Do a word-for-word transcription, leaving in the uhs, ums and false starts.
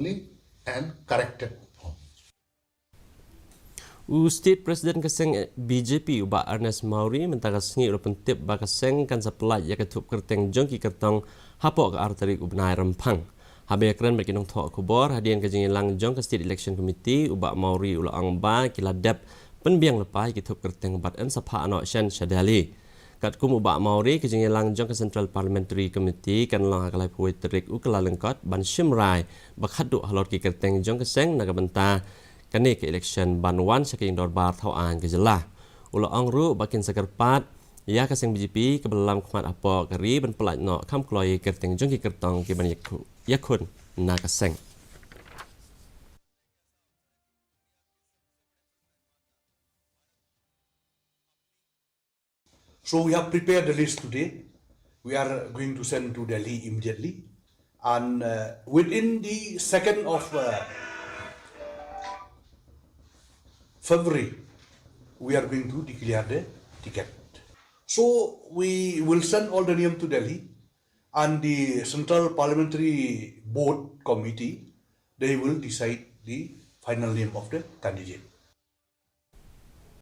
and corrected form. U State President ka seng B J P, u Bah Ernest Mawrie, mynta ka sngi u la pyntip ba ka seng kan sa pyllait ïa ka thup kyrteng jong ki kyrtong hapoh ka ar tarik u bnai Rymphang. Haba ïakren bad ki nongthoh khubor hadien ka jingïalang jong ka State Election Committee, u Bah Mawrie u la ong ba ki la dep pynbiang lypa ïa ki thup kyrteng bad yn sa phah noh shen sha Delhi. Katkum u Bah Mawrie, ka jingïalang jong ka Central Parliamentary Committee kan long ha ka laiphew wei tarik u Kyllalyngkot ban shim rai ba khatduh halor ki kyrteng jong ka seng na ka bynta kane ka election ban wan sha ka ïing dorbar thaw aiñ ka jylla. U la ong ruh ba kin sa kyrpad ïa ka seng B J P kaba la lam khmat hapoh ka ri ban pyllait noh kham kloi ïa ki kyrteng jong ki kyrtong kiban ïakhu-, ïakhun na ka seng. So we have prepared the list today. We are going to send to Delhi immediately. And uh, within the second of uh, February, we are going to declare the ticket. So we will send all the name to Delhi, and the Central Parliamentary Board Committee, they will decide the final name of the candidate.